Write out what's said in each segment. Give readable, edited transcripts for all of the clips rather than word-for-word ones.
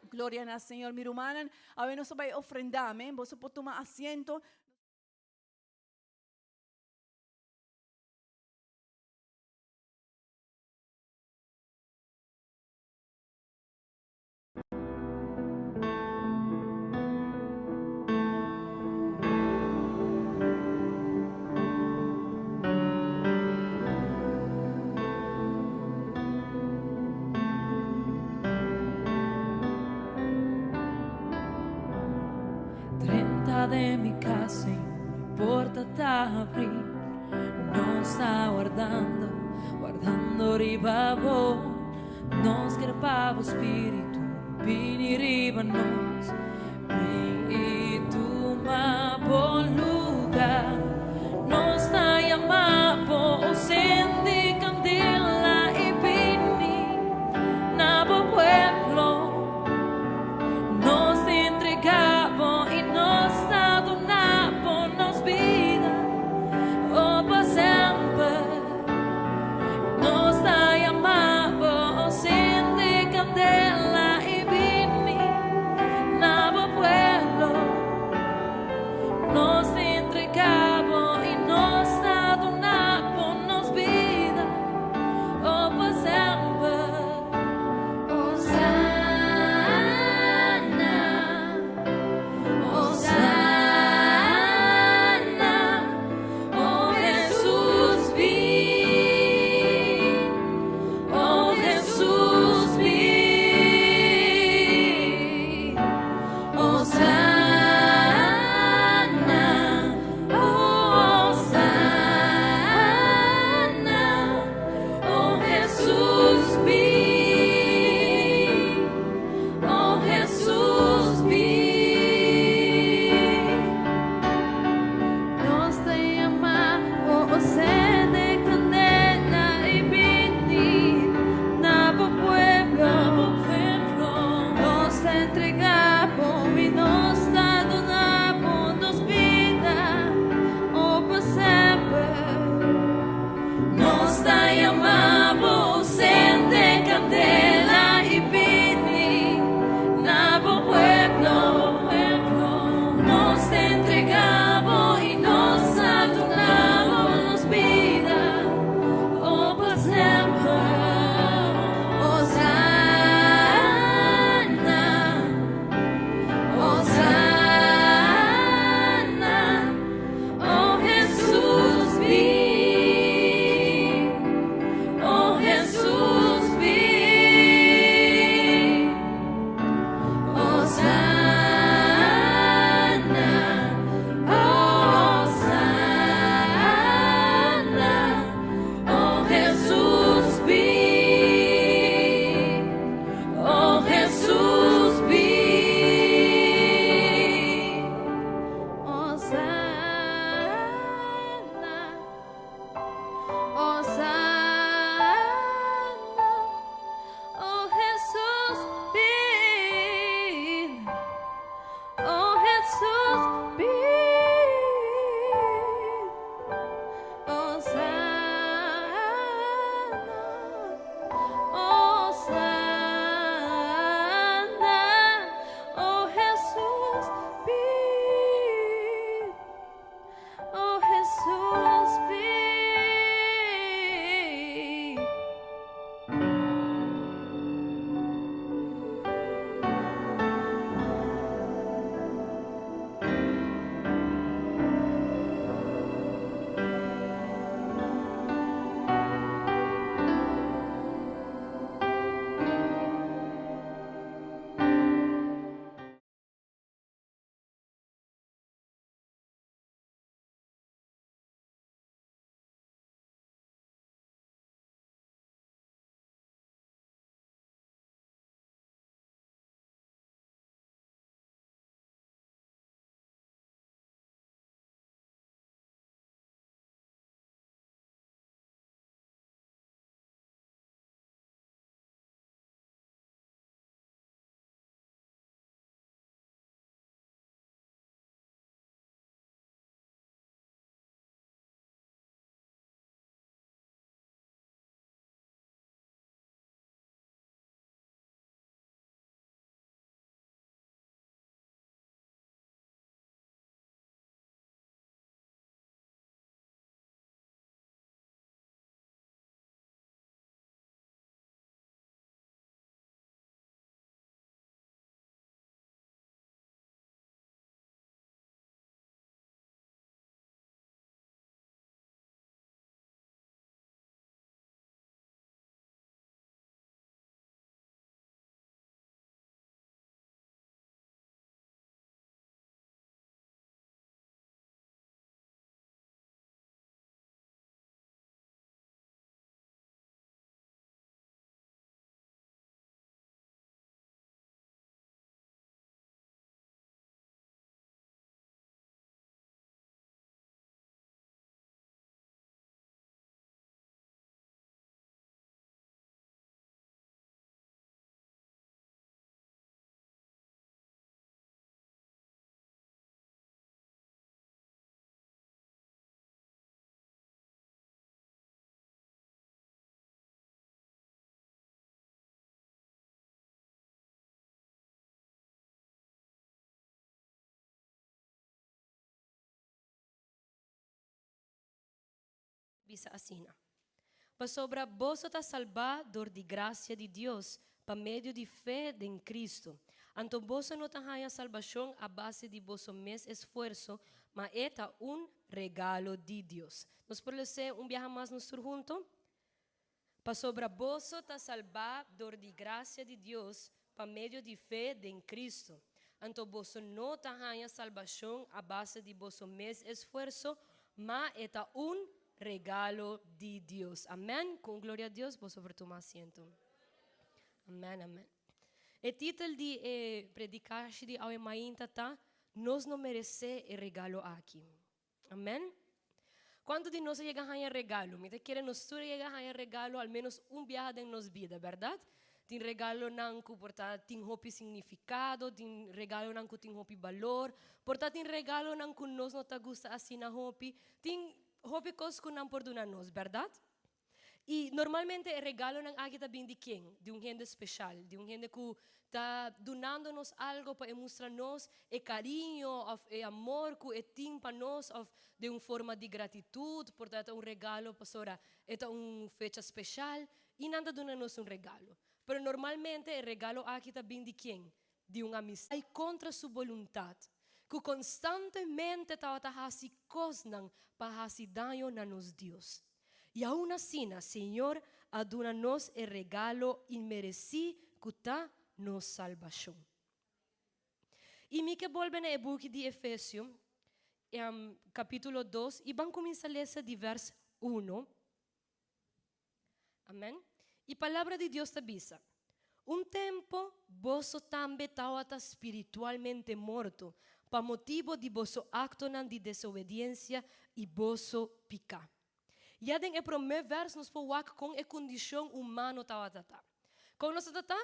Gloria na Señor, mi rumannan. Awe nos ta bai ofrendá, amén. Boso por tuma asiento. Drenta den mi cas, Señor, e porta ta abrí. Nos ta wardando, wardando riba bo. Nos ker pa bo spiritu bini riba nos. Bin i tuma bo lugar. Nos ta yama bo, o sendi kandela i bini na bo pueblo. Nos ta entrega bo i nos ta duna bo nos bida, o pa semper. Nos ta yama bo, o sende kandela i bini. Bisa asina, Pasobra boso ta salbá dor di grasia di Dios pa medio di fe den Cristo. Anto boso no ta haña salbashon a base di boso mes esfuerso, ma e ta un regalo di Dios. Nos por les'é un biaha mas nos tur hunto? Pasobra boso ta salbá dor di grasia di Dios pa medio di fe den Cristo. Anto boso no ta haña salbashon a base di boso mes esfuerso, ma e ta un regalo di Dios. Amèn. Ku un gloria a Dios boso por tuma asiento. Amèn, amèn. E titel di e predikashi di awe mainta ta, Nos no meresé e regalo aki. Amèn. Kuantu di nos a yega haña regalo? Mi ta kere nos tur a yega haña regalo al ménos un biaha den nos bida, bèrdat? Tin regalonan ku por ta tin hopi signifikado, tin regalonan ku tin hopi balor, por ta tin regalonan ku nos no ta gusta asina hopi. Tin hopi kos ku nan por duna nos, bèrdat? I normalmente e regalonan aki ta bin di ken? Di un hende speshal, di un hende ku ta dunando nos algo pa e mustra nos e kariño òf e amor ku e tin pa nos òf den un forma di gratitut, por ta e ta un regalo pasobra e ta un fecha speshal i nan ta duna nos un regalo. Pero normalmente e regalo aki ta bin di ken? Di un amistad i kontra su boluntat, ku konstantemente tabata hasi kosnan pa hasi daño na nos Dios. I aun asina Señor a duna nos e regalo inmeresí ku ta nos salbashon. I mi ke bolbe na e buki di Efesio, kapítulo dos, i ban kuminsá lesa di vèrs uno. Amèn. I Palabra di Dios ta bisa, Un tempu boso tambe tawata spiritualmente morto pa motibu di boso aktonan di desobediensia i boso piká. Ya den e promé vèrs nos por wak kon e kondishon humano tawata ta. Kon nos ta ta?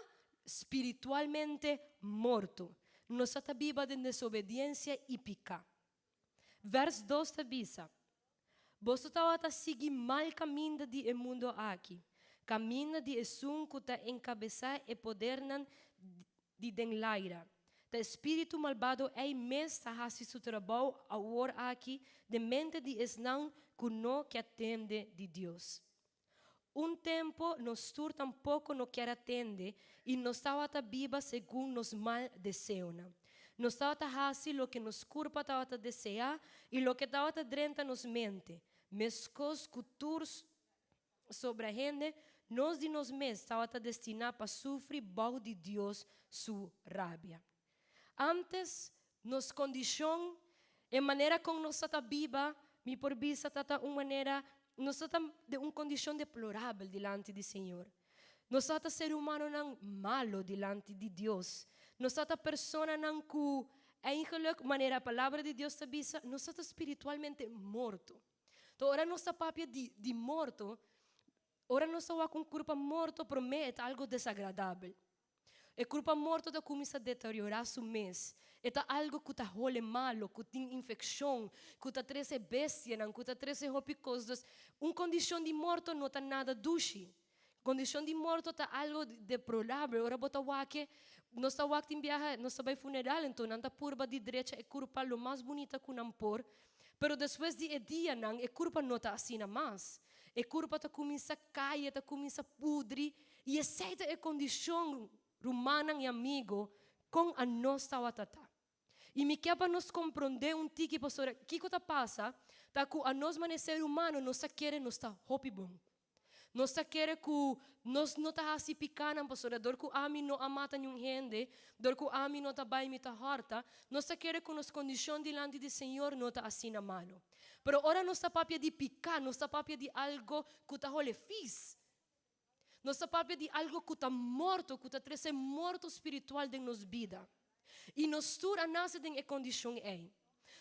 Spiritualmente morto. Nos ta ta biba den desobediensia i piká. Vèrs dos ta bisa, Boso tabata sigui mal kaminda di e mundo aki, kaminda di esun ku ta enkabesá e podernan di den laira. Ta e spiritu malbado ei mes ta hasi su trabou awor aki den mente di esnan ku no ke tende di Dios. Un tempo nos tur tampoko no kier a tende i nos tabata biba segun nos mal deseonan. Nos tabata hasi loke nos kurpa tabata deseá i loke tabata drenta nos mente. Meskos ku tur sobra hende, nos di nos mes tabata destiná pa sufri bou di Dios su rabia. Antes, nos kondishon, e manera kon nos ta ta biba, mi por bisa ta ta un manera, nos ta ta den un kondishon deplorabel dilanti di Señor. Nos ta ta ser humanonan malo dilanti di Dios. Nos ta ta personanan ku eigenlijk, manera Palabra di Dios ta bisa, nos ta ta spiritualmente morto. Enton ora nos ta papia di di morto, ora nos ta wak un kurpa morto promé e ta algo desagradabel. E kurpa morto ta kuminsá deteriorá su mes. E ta algu ku ta hole malu, ku tin infekshon, ku ta trese bestianan, ku ta trese hopi kos. Dus, un kondishon di morto no ta nada dushi. Kondishon di morto ta algu deplorabel. Ora bo ta wak e, nos ta wak tin biaha, nos ta bai funeral, enton nan ta purba di drecha e kurpa lo mas bunita ku nan por. Pero despues di e dianan, e kurpa no ta asina mas. E kurpa ta kuminsá kai, e ta kuminsá pudri. I esei ta e kondishon, rumannan i amigo, kon anos tawata ta. I mi ke pa nos komprondé un tiki pasobra kiko ta pasa ta ku anos manera ser humano nos ta kere nos ta hopi bon. Nos ta kere ku nos no ta hasi pikanan pasobra dor ku ami no a mata niun hende, dor ku ami no ta bai mi ta hòrta, nos ta kere ku nos kondishon dilanti di Señor no ta asina malo. Pero ora nos ta papia di piká nos ta papia di algo ku ta hole fis. Nos ta papia di algo ku ta morto, ku ta trese morto spiritual den nos bida. I nos tur a nase den e kondishon ei.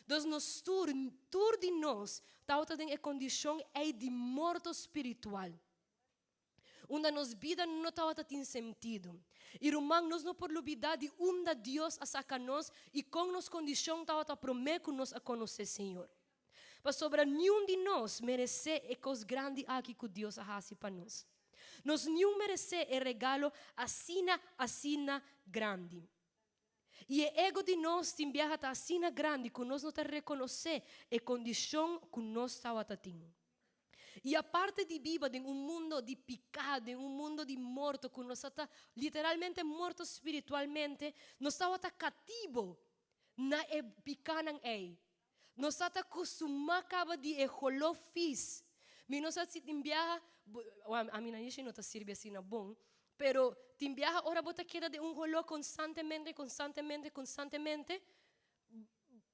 Dus nos tur, tur di nos, tabata den e kondishon ei di morto spiritual, unda nos bida no tabata tin sentido. I ruman, nos no por lubidá di unda Dios a saka nos i kon nos kondishon tabata promé ku nos a konosé Señor. Pasobra niun di nos meresé e kos grandi aki ku Dios a hasi pa nos. Nos niun meresé e regalo asina asina grandi. I e ego di nos tin biaha ta asina grandi ku nos no ta rekonosé e kondishon ku nos tabata tin. I aparte di biba den un mundo di piká, den un mundo di morto, ku nos a ta literalmente morto spiritualmente, nos tabata katibo na e pikánan ei. Nos ta ta kustumá kaba di e holó fis. Mi no sa si tin biaha, ami na no ta sirbi asina bon, pero tin biaha ora bo ta keda den un holó konstantemente, konstantemente, konstantemente,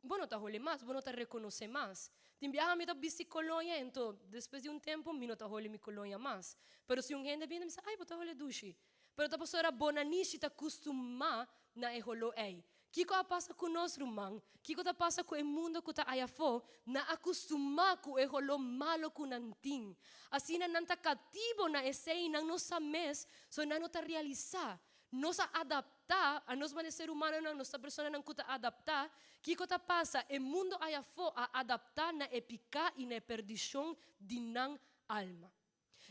bo no ta hole mas, bo no ta rekonosé mas. Tin biaha mi ta bisti koloña, ento despues di un tempu mi no ta hole mi koloña mas. Pero si un hende bini mi sa, ay bo ta hole dushi. Pero ta pasobra bo nanishi ta kustumá na e holó ei. Kiko a pasa ku nos, ruman? Kiko ta pasa ku e mundo ku ta ayafó? Nan a kustumá ku e holó malu ku nan tin. Asina nan ta katibo na esei, nan no sa mes, so nan no ta realisá. Nos a adaptá, anos manera ser humanonan, nos ta personanan ku ta adaptá. Kiko ta pasa? E mundo ayafó a adaptá na e piká i na e perdishon di nan alma.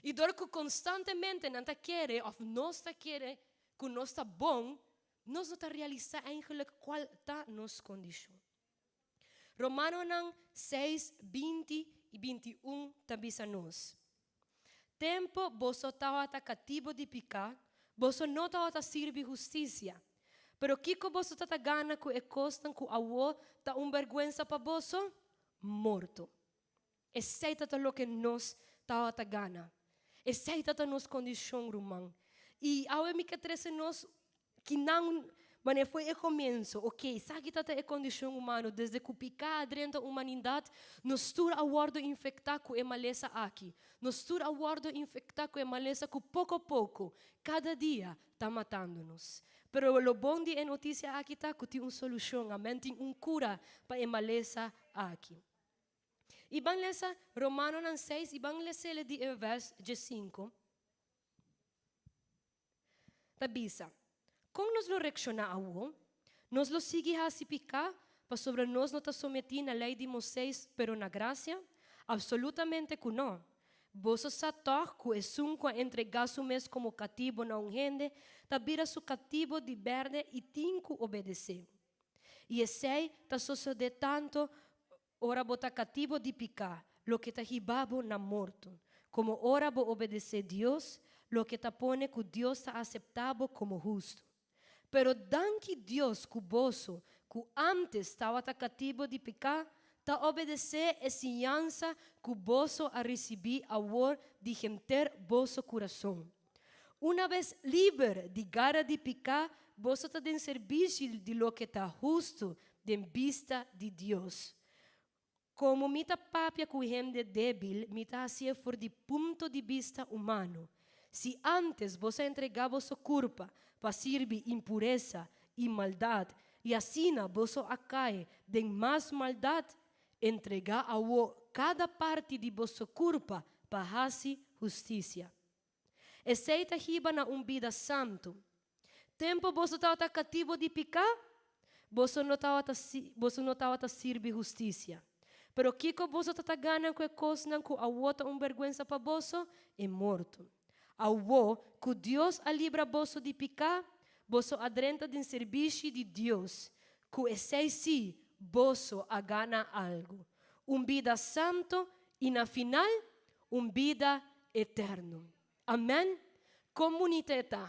I dor ku konstantemente nan ta kere òf nos ta kere ku nos ta bon, nos no ta realisá eigenlik kual ta nos kondishon. Romanonan seis, 20 i 21 ta bisa nos, Tempu boso tabata katibu di piká, boso no tabata sirbi hustisia. Pero kiko boso ta ta gana ku e kosnan ku awor ta un bèrgwensa pa boso? Morto. Esei ta ta loke nos tabata gana. Esei ta ta nos kondishon, ruman. I awe mi ke trese nos kinan manera foi e komienso. Oke, esaki ta ta e kondishon humano. Desde ku piká a drenta humanidat, nos tur a wòrdu infektá ku e malesa aki. Nos tur a wòrdu infektá ku e malesa ku poko poko, kada dia, ta matando nos. Pero lo bon di e notisia aki ta ku tin un solushon, amèn, tin un kura pa e malesa aki. I ban lesa Romanonan 6 i ban les'ele di e vèrs 15. Ta bisa, Kon nos lo reakshoná awor? Nos lo sigui hasi piká pasobra nos no ta sometí na Lei di Moisés pero na grasia? Apsolutamente ku nò! Boso sa tòg ku esun ku a entregá su mes komo katibu na un hende ta bira su katibu di bèrdè i tin ku obedesé. I esei ta sosodé tantu ora bo ta katibu di piká, loke ta hiba bo na morto, komo ora bo obedesé Dios, loke ta pone ku Dios ta aseptá bo komo hustu. Pero danki Dios ku boso, ku ántes tabata katibu di piká, ta obedesé e siñansa ku boso a risibí awor di henter boso kurason. Una bes liber di gara di piká, boso ta den servisio di loke ta hustu den bista di Dios. Komo mi ta papia ku hende débil, mi ta hasié for di punto di bista humano. Si ántes boso a entregá boso kurpa pa sirbi impuresa i maldat, i asina boso a kai den mas maldat, entregá awor kada parti di boso kurpa pa hasi hustisia. Esei ta hiba na un bida santu. Tempu boso tabata katibu di piká, boso no tabata boso no tabata sirbi hustisia. Pero kiko boso ta ta gana ku e kosnan ku awor ta un bèrgwensa pa boso? E morto. Awor ku Dios a libra boso di piká, boso a drenta den sirbishi di Dios. Ku esei sí boso a gana algu, un bida santu i na final un bida eterno. Amen! Kon bunita e ta!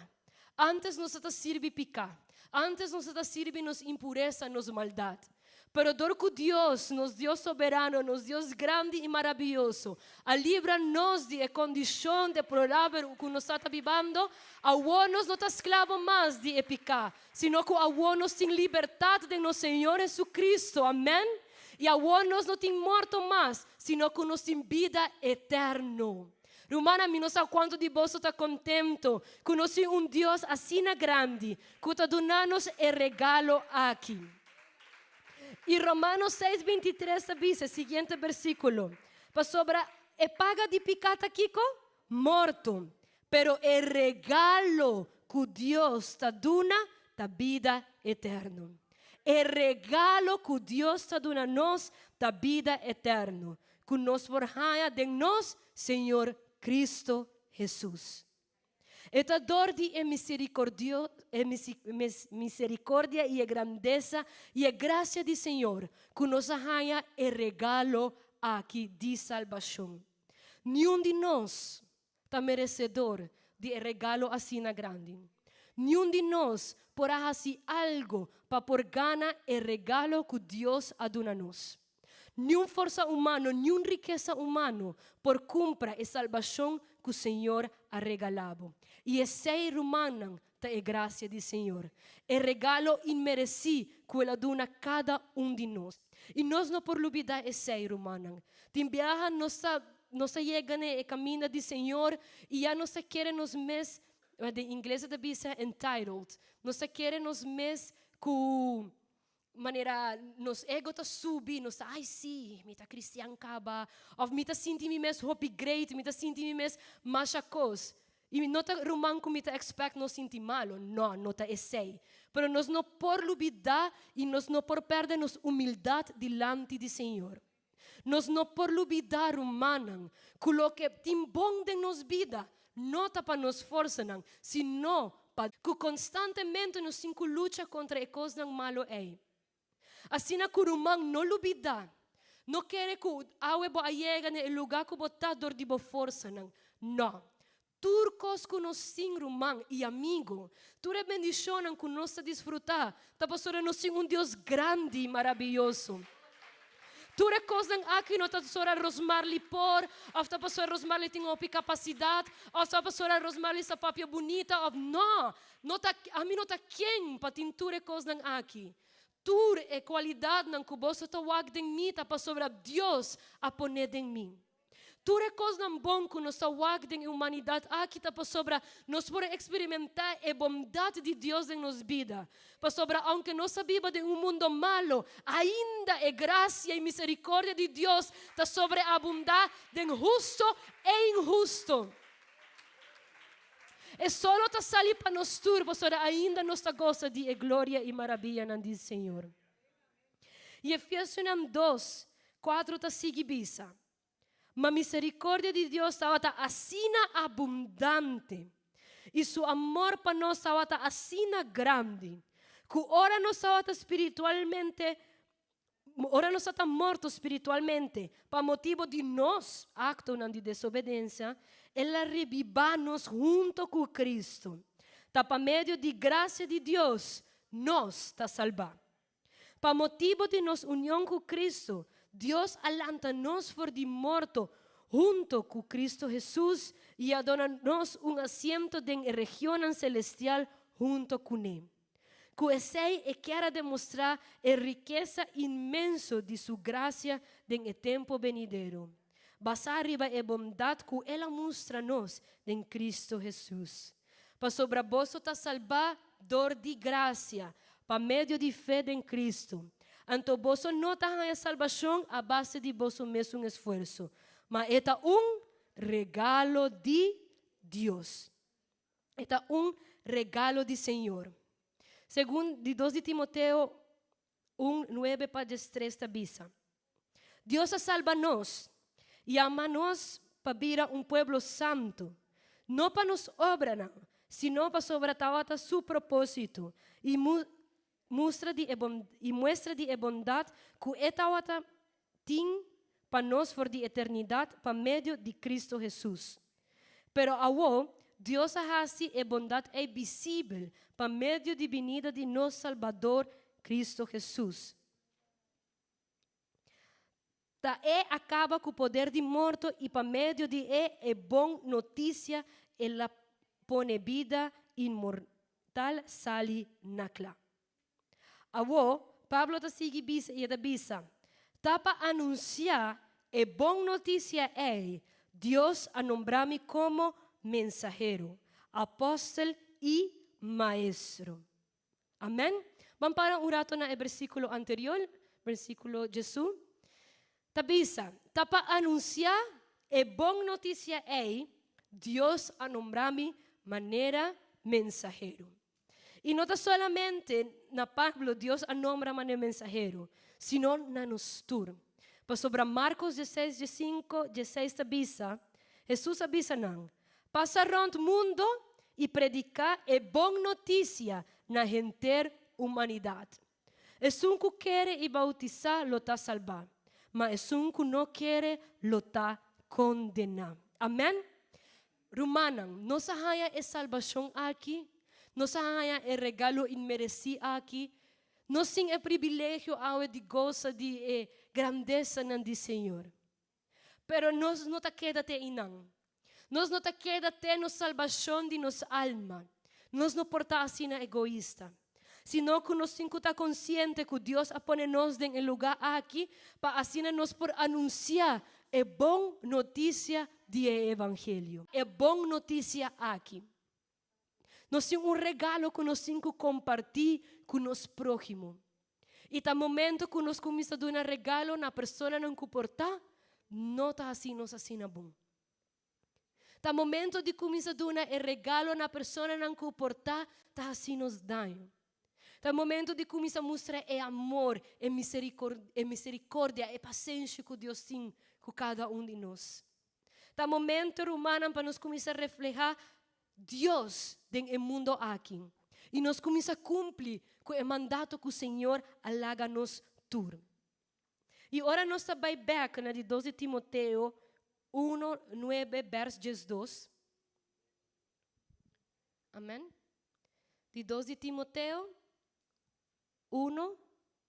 Antes nos ta ta sirbi piká. Antes nos ta ta sirbi nos impuresa, nos maldat. Pero dor ku Dios, nos Dios soberano, nos Dios grandi i marabiyoso, a libra nos di e kondishon deplorabel ku nos ta ta bibando, awor nos no ta sklabo mas di e piká, sino ku awor nos tin libertat den nos Señor Jesucristo. Amen! I awor nos no tin morto mas, sino ku nos tin bida eterno. Rumannan, mi no sa kuantu di boso ta kontento ku nos tin un Dios asina grandi ku ta duna nos e regalo aki. I Romanos seis 23 ta bisa e siguiente bersíkulo, Pasobra e paga di piká ta kiko? Morto. Pero e regalo ku Dios ta duna ta bida eterno. E regalo ku Dios ta duna nos ta bida eterno, ku nos por haña den nos Señor Cristo Hesus. E ta dor di e e misericordia i e grandesa i e grasia di Señor ku nos a haña e regalo aki di salbashon. Niun di nos ta merecedor di e regalo asina grandi. Niun di nos por a haci algo pa por gana e regalo cu Dios a duna nos. Niun forsa humano, niun rikesa humano por cumpra e salbacion cu Señor a regala bo. Y esey, rumannan, ta e gracia di Señor. E regalo inmereci cu El a duna cada un di nos. Y nos no por lubida esey, rumannan. Tin biaha nos ta nos ta yega na e caminda di Señor y ya nos ta kere nos mes, den ingles e ta bisa entitled, nos ta kere nos mes cu manera nos ego ta subi, nos ta, ay sí, mi ta cristian caba, of mi ta sinti mi mes hopi great, mi ta sinti mi mes masha cos. Y mi no ta ruman cu mi ta expect nos sinti malo, no, no ta esey. Pero nos no por lubida y nos no por perde nos humildad dilanti di Señor. Nos no por lubida, rumannan, cu loke tin bon den nos bida no ta pa nos forsanan, sino pa cu constantemente nos tin cu lucha contra e cosnan malo ey. Asina cu ruman no lubida, no kere cu awe bo a yega na e luga cu bo ta dor di bo forsanan. No. Tur cos cu nos tin, ruman y amigo, tur e bendicionnan cu nos ta disfruta, ta pasobra nos tin un Dios grandi y marabiyoso. Tur e cosnan aki no ta pasobra Rosmarly por, of ta pasobra Rosmarly tin hopi capacidad, of ta pasobra Rosmarly sa papia bunita, of no! No ta, ami no ta ken pa tin tur e cosnan aki. Tur e cualidadnan cu boso ta wak den mi ta pasobra Dios a pone den mi. Tur e kosnan bon ku nos ta wak den e humanidat aki ta pasobra nos por a eksperimentá e bondat di Dios den nos bida. Pasobra aunke nos ta biba den un mundo malo, ainda e grasia i miserikordia di Dios ta sobreabundá den husto e inhusto. E solo ta sali pa nos tur pasobra ainda nos ta gosa di e gloria i marabianan di Señor. I Efesionan dos, kuatro ta sigui bisa, Ma misericordia di Dios tabata asina abundante, i su amor pa nos tabata asina grandi, ku ora nos tabata spiritualmente, ora nos tabata morto spiritualmente pa motibu di nos aktonan di desobedensia, El a rebibá nos hunto ku Cristo. Ta pa medio di grasia di Dios nos ta salbá. Pa motibu di nos union ku Kristu, Dios a lanta nos for di morto hunto ku Kristu Hesus i a duna nos un asiento den e regionnan selestial hunto kuné. Ku esei e kier a demostrá e rikesa inmenso di su grasia den e tempu benidero, basá riba e bondat ku el a mustra nos den Kristu Hesus. Pasobra boso ta salbá dor di grasia, pa medio di fe den Cristo. Anto boso no ta haña salbashon a base di boso mesun esfuerso, ma e ta un regalo di Dios. E ta un regalo di Señor. Segun di dos di Timoteo un, nuebe pa diestres ta bisa, Dios a salba nos i a ama nos pa bira un pueblo santu, no pa nos obranan, sino pasobra tabata su propósito i mustra di e i muestra di e bondat ku e tabata tin pa nos for di eternidat pa medio di Cristo Hesus. Pero awor Dios a hasi e bondat ei visibel pa medio di binida di nos Salbador Cristo Hesus. Ta e a kaba ku poder di morto i pa medio di e e bon notisia el a pone bida inmortal sali na kla. Awor, Pablo ta sigui bisa i e ta bisa, Ta pa anunsiá e bon notisia ei Dios a nombra mi komo mensahero, apòstel i maestro. Amen. Ban para un rato na e bersíkulo anterior, bersíkulo Jesús ta bisa, Ta pa anunsiá e bon notisia ei Dios a nombra mi manera mensahero. I no ta solamente na Pablo Dios a nombra manera mensahero, sino na nos tur. Pasobra Marcos dieseis, diesinko, dieseis ta bisa, Hesus a bisa nan, Pasa rònt mundo i prediká e bon notisia na henter humanidat. Esun ku kere i boutisá lo ta salbá, ma esun ku no kere lo ta. kondená. Amèn? Rumannan, nos a haña e salbashon aki, nos a haña e regalo inmeresí aki, nos tin e privilegio awe di gosa di e grandesanan di Señor. Pero nos no ta keda te einan. Nos no ta keda te nos salbashon di nos alma. Nos no por ta asina egoista. Sino ku nos tin ku ta konsiente ku Dios a pone nos den e lugá aki pa asina nos por anunsiá e bon notisia di e evangelio. E bon notisia aki. Nos tin un regalo ku nos tin ku kompartí ku nos próhimo. I ta momento ku nos kuminsá duna regalo na personanan ku por ta no ta hasi nos asina bon. Ta momento di kuminsá duna e regalo na personanan ku por ta ta hasi nos daño. Ta momento di kuminsá mustra e amor, e e misericordia, e pasenshi ku Dios tin ku kada un di nos. Ta momento, rumannan, pa nos kuminsá reflehá Dios den e mundo aki i nos kuminsá kumpli ku e mandato ku Señor a laga nos tur. I ora nos ta bai bèk na di dos di Timoteo uno, nuebe bèrs diesdos, Amèn. Di dos di Timoteo uno,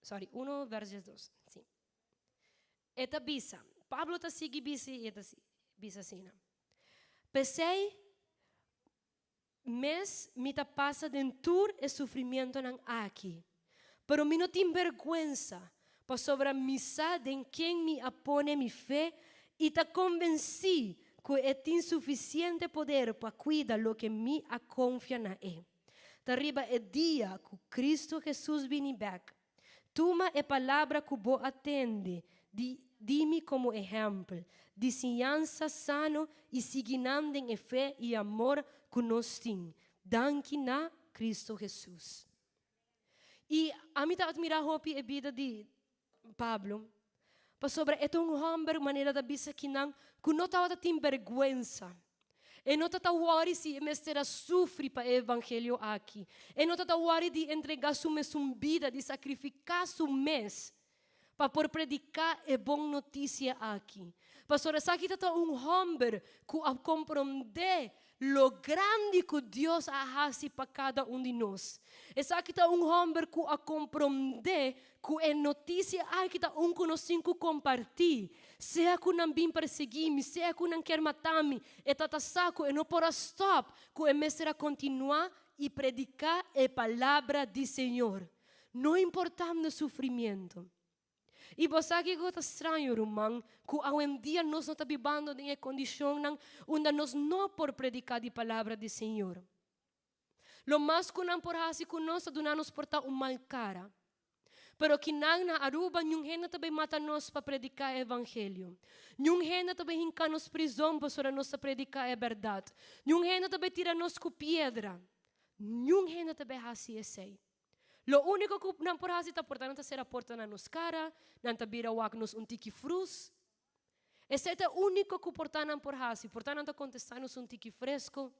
sorry, uno bèrs diesdos, si. E ta bisa, Pablo ta sigui bisa i e ta bisa asina, P'esei mes mi ta pasa den tur e sufrimientonan aki, pero mi no tin bergwensa, pasobra mi sa den ken mi a pone mi fe i ta konvensí ku e tin sufisiente poder pa kuida loke mi a konfia na e. Ta riba e dia ku Kristu Hesus bini bèk. Tuma e palabra ku bo a tende di di mi komo ehèmpel di siñansa sano i sigui nan den e fe i amor ku nos tin, danki na Kristu Hesus. I ami ta atmirá hopi e bida di Pablo, pasobra e ta un hòmber, manera ta bisa kinan, ku no tabata tin bèrgwensa. E no ta ta wòri si e mester a sufri pa e evangelio aki. E no ta ta wòri di entregá su mesun bida, di sakrifiká su mes pa por prediká e bon notisia aki. Pasobra esaki ta ta un hòmber ku a komprondé lo grandi ku Dios a hasi pa kada un di nos. Esaki ta un hòmber ku a komprondé ku e notisia aki ta un ku nos tin ku kompartí. Sea ku nan bin persiguí mi, sea ku nan kier mata mi, e ta ta sa ku e no por a stòp, ku e mester a kontinuá i prediká e palabra di Señor, no importando sufrimiento. I bo sa kiko ta straño, ruman? Ku awendia nos no ta bibando den e kondishonnan unda nos no por prediká di palabra di Señor. Lo mas ku nan por hasi ku nos ta duna nos por ta un mal kara. Pero kinan na Aruba niun hende ta bai mata nos pa prediká e evangelio. Niun hende ta bai hinka nos prizon pasobra nos ta prediká e bèrdat. Niun hende ta bai tira nos ku piedra. Niun hende ta bai hasi esei. Lo úniko ku nan por hasi ta por ta nan ta sera porta na nos kara, nan ta bira wak nos un tiki frus. Esei ta e úniko ku por ta nan por hasi. Por ta nan ta kontestá nos un tiki fresko.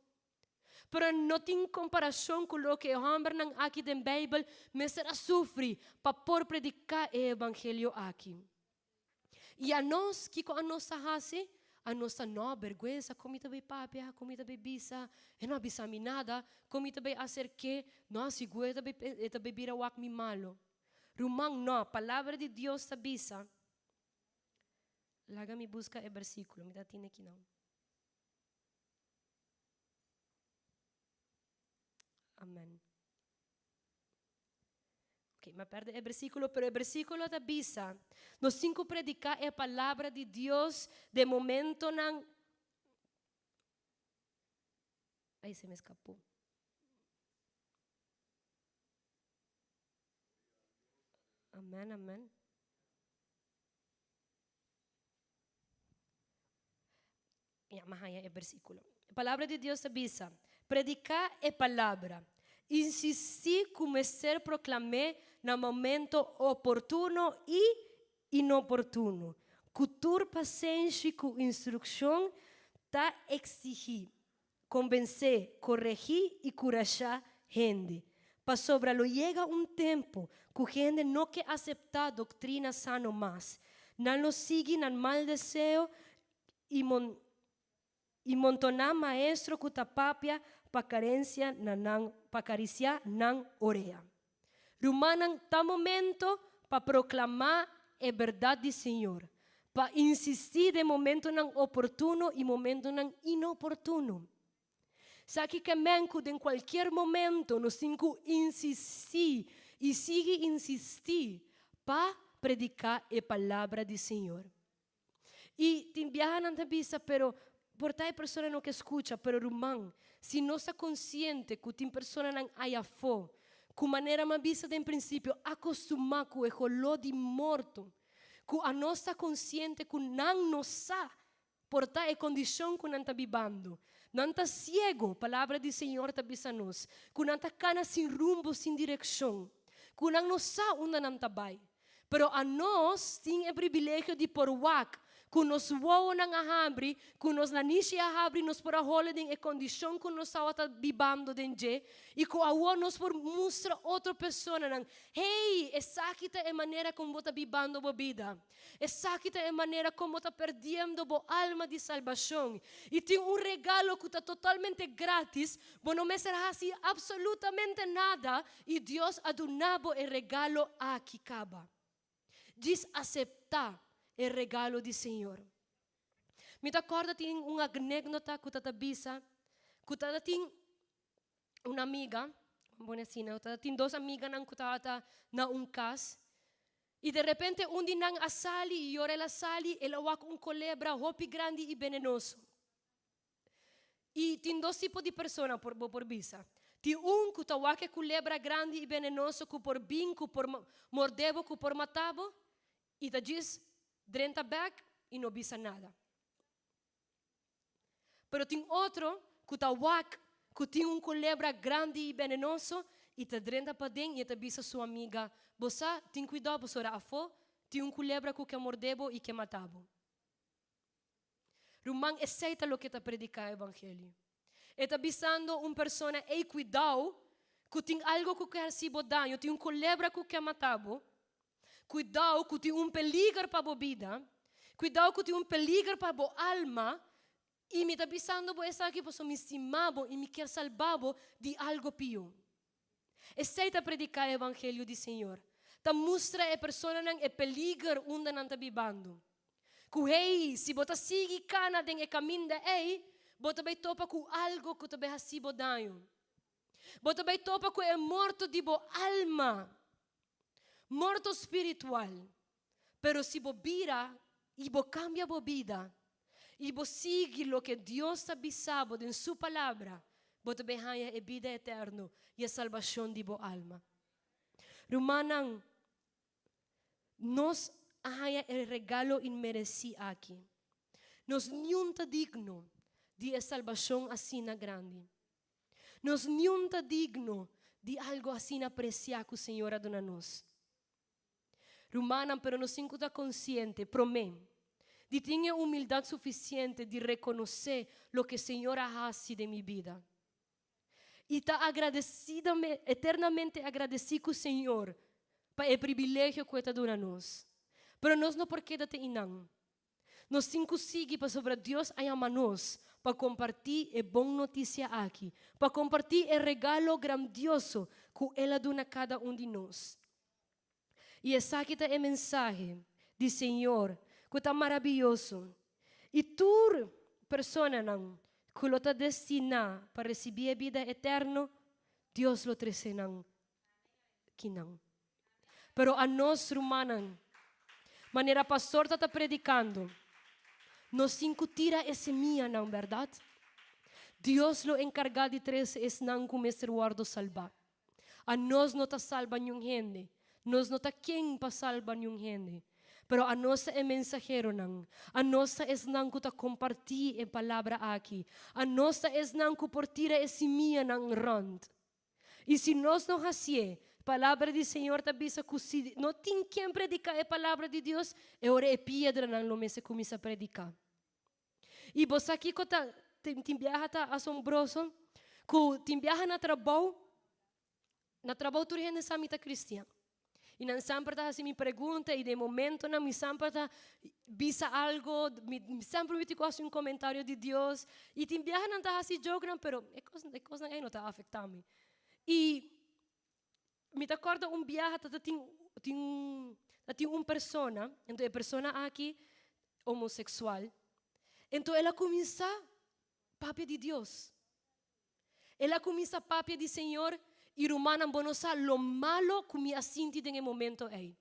Pero no tin komparashon ku loke e hòmbernan aki den Beibel mester a sufri pa por prediká e evangelio aki. I anos, kiko anos ta hasi? Anos ta, No, bèrgwensa, kon mi ta bai papia? Kon mi ta bai bisa? E no a bisa mi nada. Kon mi ta bai aserk'é? No, sigur e ta bai e ta bai bira wak mi malu. Ruman, no, Palabra di Dios ta bisa. Laga mi buska e bersíkulo, mi ta tene kinan. Amen. Ok, m'a perde e versículo, pero e versículo ta bisa, nos tin ku prediká e palabra di Dios den momentonan. Ay, se me escapó. Amen, amen. Ya, m'a haña e versíkulo. E Palabra di Dios ta bisa, Prediká e palabra. Insistí ku mester proklam'é na momento oportuno i inoportuno, ku tur pasenshi ku instrukshon ta eksigí. Konvensé, koregí i kurashá hende. Pasobra lo yega un tempu ku hende no ke aseptá doktrina sano mas. Nan lo sigui nan mal deseo. I mon i montoná maestro ku ta papia pa karensia na nan pa karisiá nan orea. Rumannan, ta momento pa proklamá e bèrdat di Señor, pa insistí den momentonan oportuno i momentonan inoportuno. Sa ki ke men ku den kualkier momento nos tin ku insistí i sigui insistí pa prediká e palabra di Señor. I tin biaha nan ta bisa, pero por ta e persona no ke skucha, pero ruman, si nos ta konsiente ku tin personanan aya afó ku manera mi a bisa den prinsipio a kostumá ku e holó di morto, ku anos ta konsiente ku nan no sa por ta e kondishon ku nan ta bibando. Nan ta siego, palabra di Señor ta bisa nos, ku nan ta kana sin rumbo, sin direkshon, ku nan no sa unda nan ta bai. Pero anos tin e privilegio di por wak ku nos wowonan a habri, ku nos nanishi a habri, nos por a hole den e kondishon ku nos tabata bibando den dje, i ku awor nos por mustra otro personanan, Hey, esaki ta e manera kon bo ta bibando bo bida. Esaki ta e manera kon bo ta perdiendo bo alma di salbashon. I tin un regalo ku ta totalmente gratis, bo no mester hasi absolutamente nada i Dios a duna bo e regalo aki kaba. Djis aseptá e regalo di Señor. Mi ta kòrda tin un anékdota ku ta ta bisa ku ta ta tin un amiga, pone asina, ta tin dos amiganan ku tabata na un kas i de repente un di nan a sali i ora el a sali el a wak un kolebra hopi grandi i benenoso. I tin dos tipo di persona por bo por bisa. Tin un ku ta wak e kulebra grandi i benenoso ku por bin ku por morde bo ku por mata bo i ta djis drenta bek i no bisa nada. Pero tin otro ku ta wak ku tin un kulebra grandi i benenoso i ta drenta paden i e ta bisa su amiga, Bo sa, tin kuidou pasobra afó tin un kulebra ku ke morde bo i ke mata bo. Ruman, esei ta loke ta prediká e evangelio. E ta bisando un persona, Ey, kuidou ku tin algu ku ke hasi bo daño, tin un kulebra ku ke mata bo. Kuidou ku tin un peliger pa bo bida. Kuidou ku tin un peliger pa bo alma. I mi ta bisando bo esaki pasobra mi stima bo i mi kier salba bo di algu pió. Esei ta prediká e evangelio di Señor. Ta mustra e personanan e peliger unda nan ta bibando. Ku hey, si bo ta sigui kana den e kaminda ei, bo ta bai topa ku algu ku ta bai hasi bo daño. Bo ta bai topa ku e morto di bo alma. Morto spiritual. Pero si bo bira i bo kambia bo bida i bo sigui loke Dios ta bisa bo den Su Palabra, bo ta bai haña e bida eterno i e salbashon di bo alma. Rumannan, nos a haña e regalo inmeresí aki. Nos niun ta digno di e salbashon asina grandi. Nos niun ta digno di algu asina presiá ku Señor a duna nos. Rumannan, pero nos tin ku ta konsiente, promé, di tin e humildat sufisiente di rekonosé loke Señor a hasi den mi bida. I ta agradesida, eternamente agradesí ku Señor pa e privilegio ku E ta duna nos. Pero nos no por keda te einan. Nos tin ku sigui pasobra Dios a yama nos pa kompartí e bon notisia aki, pa kompartí e regalo grandioso ku el a duna kada un di nos. I esaki ta e mensahe di Señor ku ta marabiyoso, i tur personanan ku lo ta destiná pa risibí e bida eterno, Dios lo trese nan kinan. Pero anos rumannan, manera pastor ta ta predicando, nos tin cu tira e semianan, berdad? Dios lo encarga di trece esnan cu mester wordo salba. Anos no ta salba niun hende, nos no ta ken pa salba niun hende, pero anos ta e mensaheronan, anos ta esnan cu ta comparti e palabra aki, anos ta esnan cu por tira e simianan rond. I si nos no hasié, Palabra di Señor ta bisa ku si no tin ken prediká e Palabra di Dios, e ora e piedranan lo mester kuminsá prediká. I bo sa kiko ta tin biaha ta asombroso? Ku tin biaha na trabou, na trabou tur hende sa mi ta kristian. I nan semper ta hasi mi pregunta i den momentonan mi semper ta bisa algo, mi semper mi tin ku hasi un komentario di Dios. I tin biaha nan ta hasi jokenan, pero e kos e kosnan ei no ta afektá mi. I mi ta kòrda un biaha ta tin tin ta tin un persona, enton e persona aki homoseksual, enton el a kuminsá papia di Dios. El a kuminsá papia di Señor i rumannan bo no sa lo malo ku mi a sinti den e momento ei.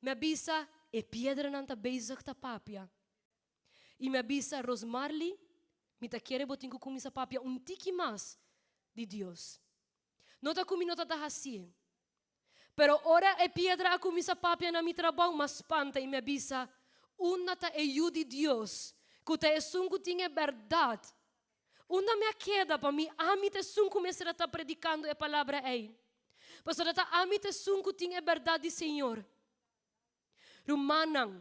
Mi a bisa e piedranan ta bezig ta papia. I mi a bisa Rosmarly mi ta kere bo tin ku kuminsá papia un tiki mas di Dios. No ta ku mi no ta ta hasié. Pero ora e piedra a kuminsá papia na mi trabou, m'a spanta i mi a bisa, Unda ta e Yu di Dios, ku ta esun ku tin e bèrdat? Unda mi a keda pa mi ami ta esun ku mester a ta predikando e palabra ei? Pasobra ta ami ta esun ku tin e bèrdat di Señor. Rumannan,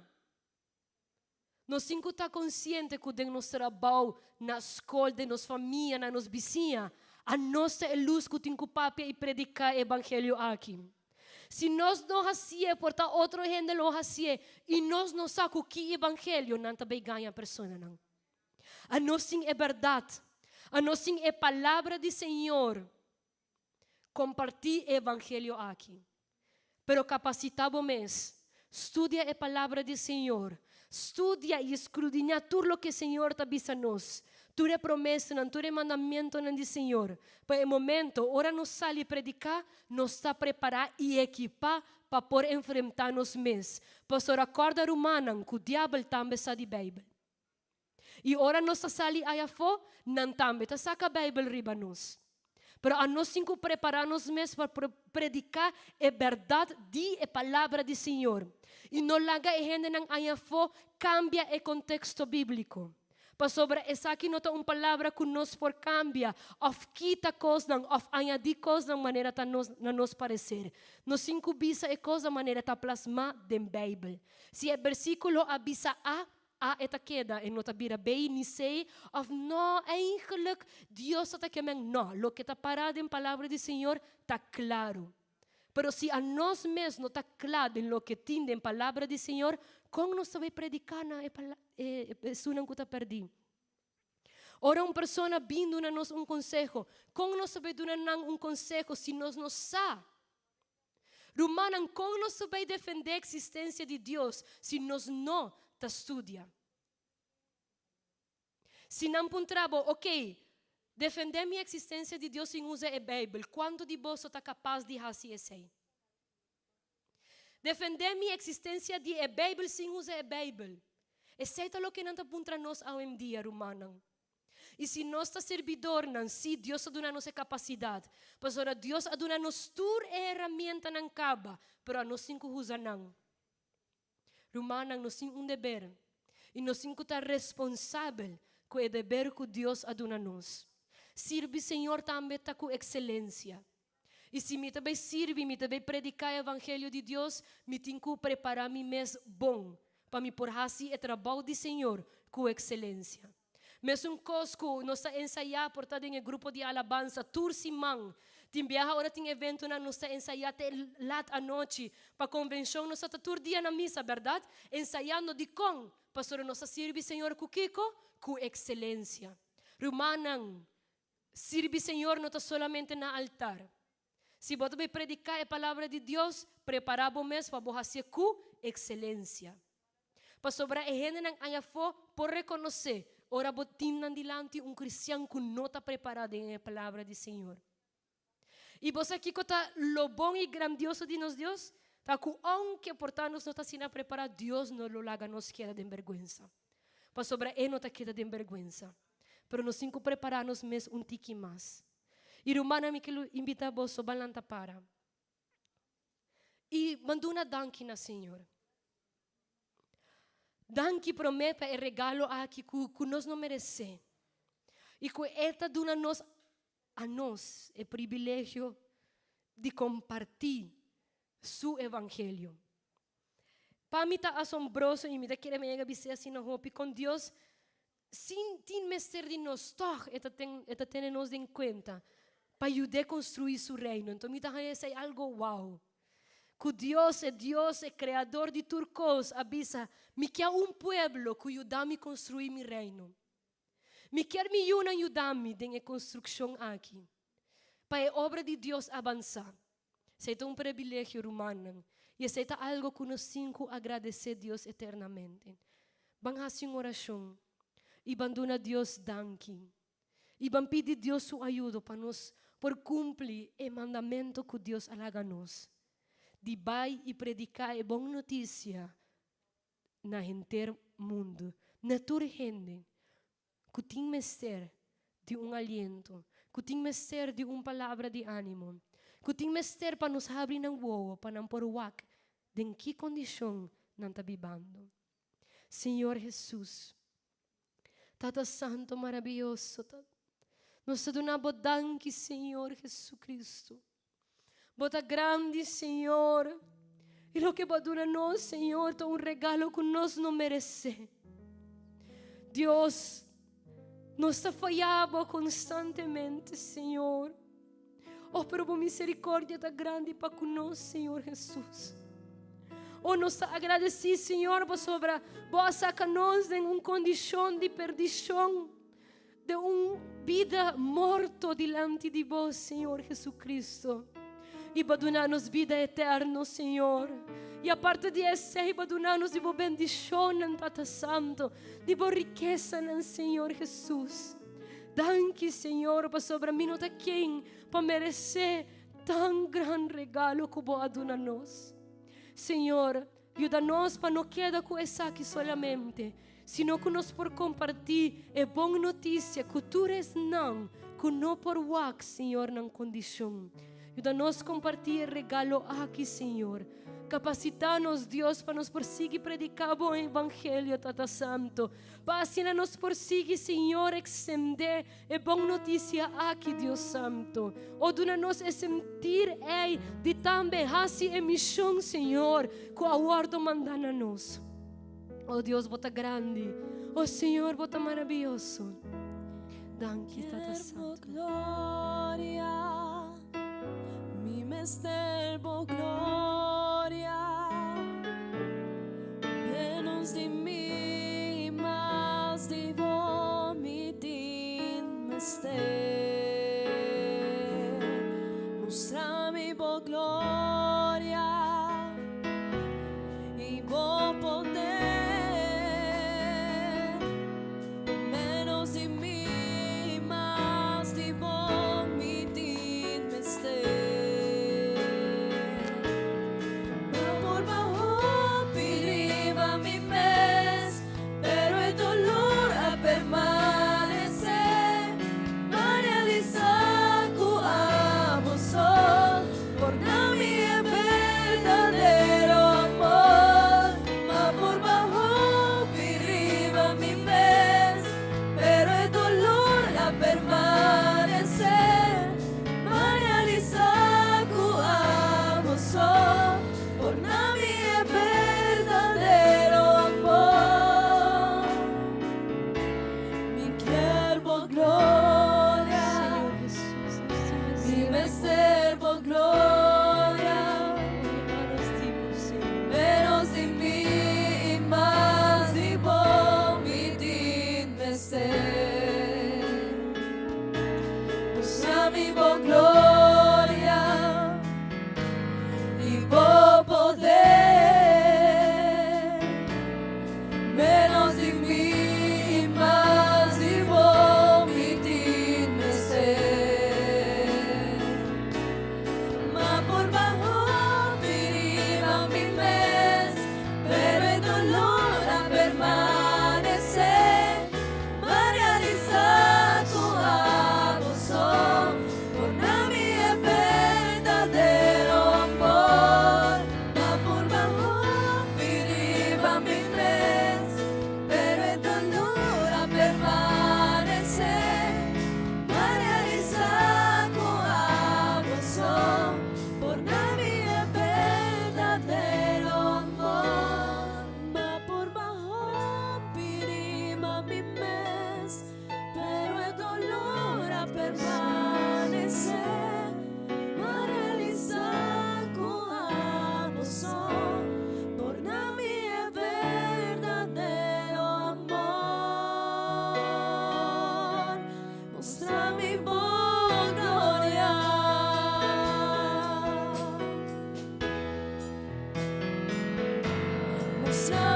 nos tin ku ta konsiente ku den nos trabou, na skol, den nos famia, na nos bisiña, anos ta e lus ku tin ku papia i prediká e evangelio aki. Si nos no hasié, por ta otro hende lo hasié i nos no sa ku ki evangelio nan ta bai gaña personanan. Anos tin e bèrdat. Anos tin e palabra di Señor. Kompartí e evangelio aki. Pero kapasitá bo mes. Studia e Palabra di Señor. Studia i skrudiñá tur loke Señor ta bisa nos, tur e promesanan, tur e mandamentonan di Señor, pa e momento ora nos sali prediká, nos ta prepará i ekipá pa por enfrentá nos mes. Pasobra kòrda rumannan ku diabel tambe sa di Beibel. I ora nos ta sali ai afó, nan tambe ta saka Beibel riba nos. Pero anos tin ku prepará nos mes pa prediká e bèrdat di e Palabra di Señor i no laga e hendenan ai afó kambia e konteksto bíbliko. Pasobra esaki no ta un palabra ku nos por kambia òf kita kosnan òf añadí kosnan manera ta nos na nos pareser. Nos tin ku bisa e kosnan manera ta plasmá den Beibel. Si e bersíkulo a bisa A, A e ta keda, e no ta bira B ni C, of no, eigenlijk Dios ta ta ke men. No, loke ta pará den Palabra di Señor ta klaru. Pero si anos mes no ta kla den loke tin den Palabra di Señor, kon nos ta bai prediká na e e esunnan ku ta pèrdí? Ora un persona bin duna nos un konseho, kon nos ta bai duna nan un konseho si nos no sa? Rumannan, kon nos ta bai defendé eksistensia di Dios si nos no ta studia? Si nan puntra bo, Oké, defendé mi eksistensia di Dios sin usa e Beibel, kuantu di boso ta kapas di hasi esei? Defendé mi eksistensia di e Beibel sin usa e Beibel. Esei ta loke nan ta puntra nos awendia, rumannan. I si nos ta sirbidornan, sí, Dios a duna nos e kapasidat. Pasobra Dios a duna nos tur e herramientanan kaba, pero anos tin ku usa nan. Rumannan, nos tin un deber, i nos tin ku ta responsabel ku e deber ku Dios a duna nos. Sirbi Señor tambe ta ku ekselensia. I si mi ta bai sirbi, mi ta bai prediká e evangelio di Dios, mi tin ku prepará mi mes bon pa mi por hasi e trabou di Señor ku ekselensia. Mesun kos ku nos ta ensayá por ta den e grupo di alabansa tur siman. Tin biaha ora tin eventonan nos ta ensayá te lat anochi. Pa konvenshon nos ta ta tur dia na misa, bèrdat? Ensayando dikon? Pasobra nos ta sirbi Señor ku kiko? Ku ekselensia. Rumannan, Sirbi Señor no ta solamente na altar. Si bo ta bai prediká e palabra di Dios, prepará bo mes pa bo hasié ku ekselencia. Pasobra e hendenan añafó por rekonosé ora bo tin nan dilanti un kristian ku no ta prepará den e palabra di Señor. I bo sa kiko ta lo bon i grandioso di nos Dios? Ta ku ounke por ta nos no ta asina prepará, Dios no lo laga nos keda den bèrgwensa. Pasobra e no ta keda den bèrgwensa. Pero nos tin ku prepará nos mes un tiki mas. I rumannan mi ke lo invitá boso ban lanta para i ban duna danki na Señor. Danki promé pa e regalo aki ku ku nos no meresé i ku e ta duna nos a nos e privilegio di kompartí su evangelio. Pa mi ta asombroso i mi ta kere mi yega bis'é asina hopi kon Dios sin tin mester di nos tòg e ta ten e ta tene nos den kuenta pa yud'é konstruí su reino. Enton mi ta haña esei algo wow. Ku Dios, e Dios, e Kreador di tur kos, a bisa, Mi ke un pueblo ku yuda mi konstruí mi reino. Mi kier mi yunan yuda mi den e konstrukshon aki, pa e obra di Dios abansá. Esei ta un privilegio, rumannan, i esei ta algu ku nos tin ku agradesé Dios eternamente. Ban hasi un orashon i ban duna Dios danki i ban pidi Dios su ayudo pa nos por kumpli e mandamentu ku Dios a laga nos di bai i prediká e bon notisia na henter mundu, na tur hende ku tin mester di un aliento, ku tin mester di un palabra di ánimo, ku tin mester pa nos habri nan wowo pa nan por wak den ki kondishon nan ta bibando. Señor Hesus, Tata Santo marabiyoso, nos ta duna Bo danki, Señor Jesucristo. Bo ta grandi, Señor. I loke Bo a duna nos, Señor, ta un regalo ku nos no meresé. Dios, nos ta faya Bo konstantemente, Señor. Oh, pero Bo misericordia ta grandi pa ku nos, Señor Jesús. Oh, nos ta agradesí, Señor, pasobra Bo a saka nos den un kondishon di perdishon. Den un bida morto dilanti di Bo, Señor Jesucristo. I Bo duna nos bida eterno, Señor. I aparte di esei, Bo duna nos di Bo bendishonnan, Tata Santo, di Bo rikesanan, Señor Jesus. Danki, Señor, pasobra mi no ta ken pa meresé tan gran regalo ku Bo a duna nos. Señor, Yuda nos pa no keda ku esaki solamente, sino ku nos por kompartí e bon notisia ku tur esnan ku no por wak, Señor, nan kondishon. Yuda nos kompartí e regalo aki, Señor. Kapasitá nos, Dios, pa nos por sigui prediká Bo evangelio, Tata Santo, pa asina nos por sigui, Señor, ekstendé E bon notisia aki, Dios Santo, o duna nos e sentir ei di tambe hasi e mishon, Señor, ku a wòrdu mandá na nos. O Dios, bo ta grandi. O Señor, bo ta maravioso. Danki, Tata Santo. Gloria, mi mester bo gloria. Menos di mi, mas di bo mi tin mester. Mustra mi bo gloria i bo poder. Menos di mi, mas di bo mi tin mester. Mi a purba hopi riba mi mes, pero e dolor a permanece. M'a realisa cu abo sol por na mi.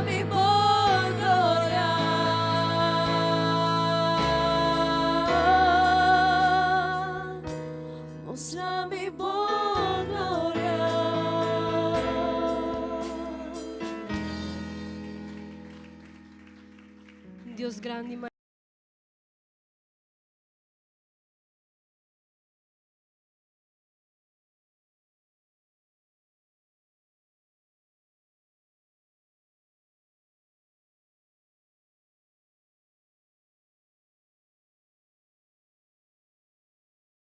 mi bo gloria. Mustra mi bo gloria. Dios grandi.